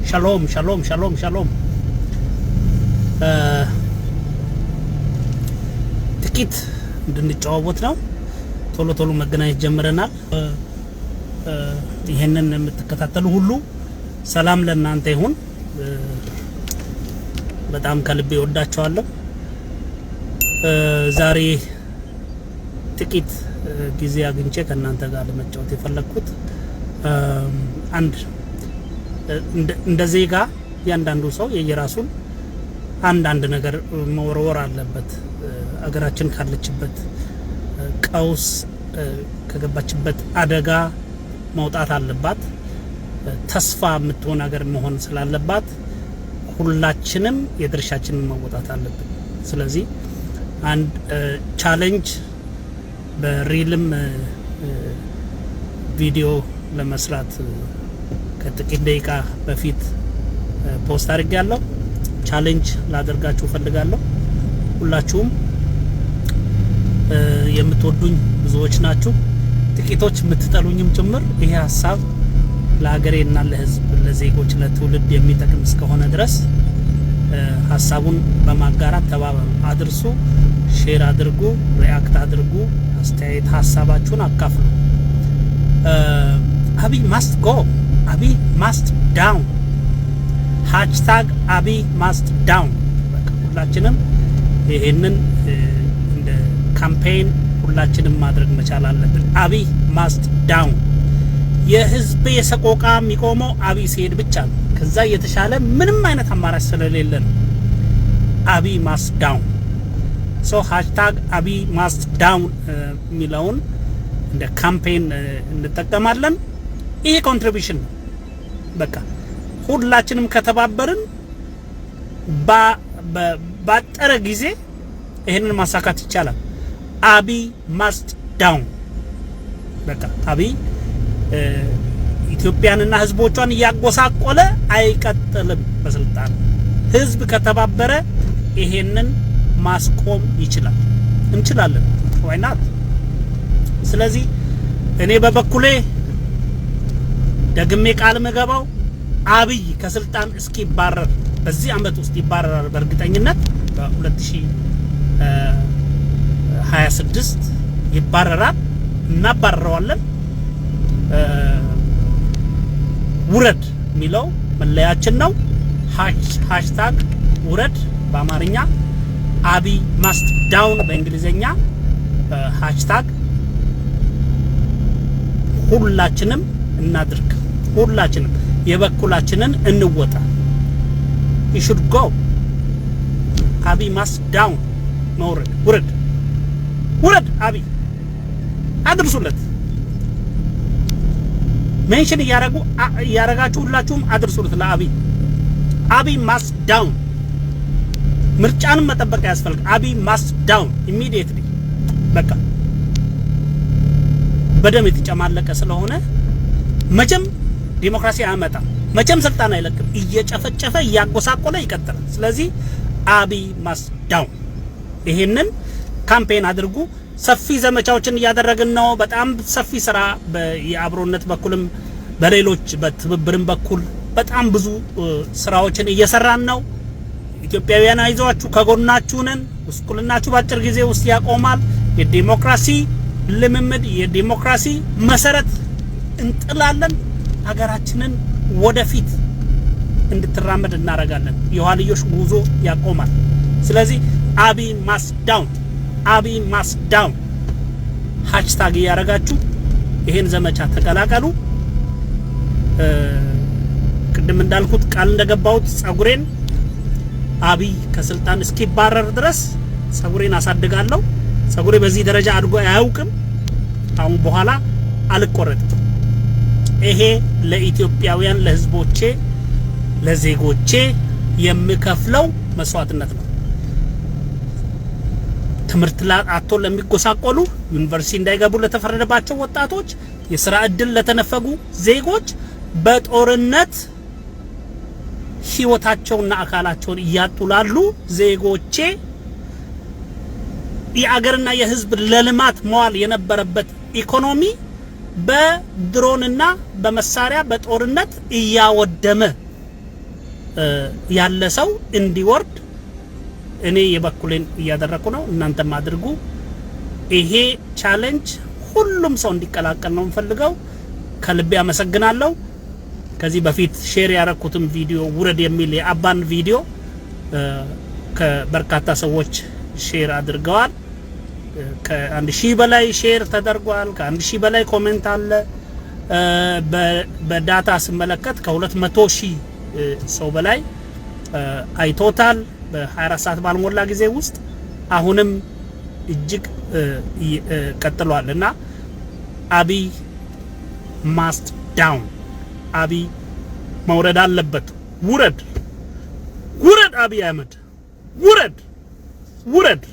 ሻሎም ሻሎም ሻሎም ሻሎም። ጥቂት እንድንጨዋወት ነው። ቶሎ ቶሎ መገናኘት ጀምረናል። ይሄንን የምትከታተሉ ሁሉ ሰላም ለእናንተ ይሁን። በጣም ከልቤ እወዳችኋለሁ። ዛሬ ጥቂት ጊዜ አግኝቼ ከእናንተ ጋር ለመጫወት የፈለግኩት አንድ እንደ ዜጋ እያንዳንዱ ሰው የየራሱን አንዳንድ ነገር መወርወር አለበት። አገራችን ካለችበት ቀውስ፣ ከገባችበት አደጋ መውጣት አለባት። ተስፋ የምትሆን ሀገር መሆን ስላለባት ሁላችንም የድርሻችንን መወጣት አለብን። ስለዚህ አንድ challenge በ reel ም ቪዲዮ ለመስራት ከጥቂት ደቂቃ በፊት post አድርጌያለሁ። Challenge ላደርጋችሁ እፈልጋለሁ። ሁላችሁም የምትወዱኝ ብዙዎች ናችሁ፣ ጥቂቶች የምትጠሉኝም ጭምር። ይሄ ሀሳብ ለሀገሬና ለሕዝብ፣ ለዜጎች፣ ለትውልድ የሚጠቅም እስከሆነ ድረስ ሀሳቡን በማጋራት ተባበሩ፣ አድርሱ፣ share አድርጉ፣ react አድርጉ፣ አስተያየት ሀሳባችሁን አካፍሉ። አብይ must go፣ አብይ must down፣ #አብይ must down። በቃ ሁላችንም ይሄንን እንደ campaign ሁላችንም ማድረግ መቻል አለብን። አብይ must down። የህዝብ የሰቆቃ የሚቆመው አብይ ሲሄድ ብቻ ነው። ከዛ የተሻለ ምንም አይነት አማራጭ ስለሌለ ነው። አብይ must down። So #አብይ must down የሚለውን እንደ campaign እንጠቀማለን። ይሄ contribution ነው። በቃ ሁላችንም ከተባበርን ባጠረ ጊዜ ይህንን ማሳካት ይቻላል። አብይ must down። በቃ አብይ ኢትዮጵያንና ህዝቦቿን እያጎሳቆለ አይቀጥልም በስልጣን። ህዝብ ከተባበረ ይሄንን ማስቆም ይችላል። እንችላለን። Why not? ስለዚህ እኔ በበኩሌ ደግሜ ቃል ምገባው አብይ ከስልጣን እስኪባረር፣ በዚህ አመት ውስጥ ይባረራል በእርግጠኝነት፣ በ2026 ይባረራል። እናባረረዋለን። ውረድ የሚለው መለያችን ነው። #ውረድ በአማርኛ፣ አብይ must down በእንግሊዝኛ hashtag ሁላችንም እናድርግ። ሁላችንም የበኩላችንን እንወጣ። He should go። አብይ must down። መውረድ፣ ውረድ፣ ውረድ አብይ፣ አድርሱለት። Mention እያረጋችሁ ሁላችሁም አድርሱለት ለአብይ። አብይ must down። ምርጫንም መጠበቅ አያስፈልግ። አብይ must down immediately። በቃ በደም የተጨማለቀ ስለሆነ መቼም ዲሞክራሲ አያመጣም። መቼም ስልጣን አይለቅም። እየጨፈጨፈ እያጎሳቆለ ይቀጥላል። ስለዚህ አብይ must down። ይሄንን campaign አድርጉ። ሰፊ ዘመቻዎችን እያደረግን ነው። በጣም ሰፊ ስራ የአብሮነት በኩልም በሌሎች በትብብርም በኩል በጣም ብዙ ስራዎችን እየሰራን ነው። ኢትዮጵያውያን አይዟችሁ፣ ከጎናችሁ ነን። ጉስቁልናችሁ በአጭር ጊዜ ውስጥ ያቆማል። የዲሞክራሲ ልምምድ፣ የዲሞክራሲ መሰረት እንጥላለን። ሀገራችንን ወደፊት እንድትራመድ እናደርጋለን። የኋልዮሽ ጉዞ ያቆማል። ስለዚህ አብይ must down፣ አብይ must down hashtag እያደረጋችሁ ይሄን ዘመቻ ተቀላቀሉ። ቅድም እንዳልኩት፣ ቃል እንደገባሁት ጸጉሬን አብይ ከስልጣን እስኪባረር ድረስ ጸጉሬን አሳድጋለሁ። ጸጉሬ በዚህ ደረጃ አድጎ አያውቅም። አሁን በኋላ አልቆረጥም። ይሄ ለኢትዮጵያውያን፣ ለሕዝቦቼ፣ ለዜጎቼ የምከፍለው መስዋዕትነት ነው። ትምህርት አጥቶ ለሚጎሳቆሉ፣ ዩኒቨርሲቲ እንዳይገቡ ለተፈረደባቸው ወጣቶች፣ የስራ እድል ለተነፈጉ ዜጎች፣ በጦርነት ህይወታቸውና አካላቸውን እያጡ ላሉ ዜጎቼ፣ የአገርና የህዝብ ለልማት መዋል የነበረበት ኢኮኖሚ በድሮንና በመሳሪያ በጦርነት እያወደመ ያለ ሰው እንዲወርድ እኔ የበኩሌን እያደረኩ ነው። እናንተም አድርጉ። ይሄ challenge ሁሉም ሰው እንዲቀላቀል ነው የምፈልገው። ከልቤ አመሰግናለሁ። ከዚህ በፊት share ያረኩትን ቪዲዮ፣ ውረድ የሚል የአባን ቪዲዮ ከበርካታ ሰዎች share አድርገዋል። ከ1,000 በላይ share ተደርጓል። ከ1,000 በላይ comment አለ። በ data ስመለከት ከ200,000 ሰው በላይ አይቶታል በ24 ሰዓት ባልሞላ ጊዜ ውስጥ። አሁንም እጅግ ቀጥሏል እና አብይ must down፣ አብይ መውረድ አለበት። ውረድ፣ ውረድ፣ አብይ አህመድ ውረድ፣ ውረድ።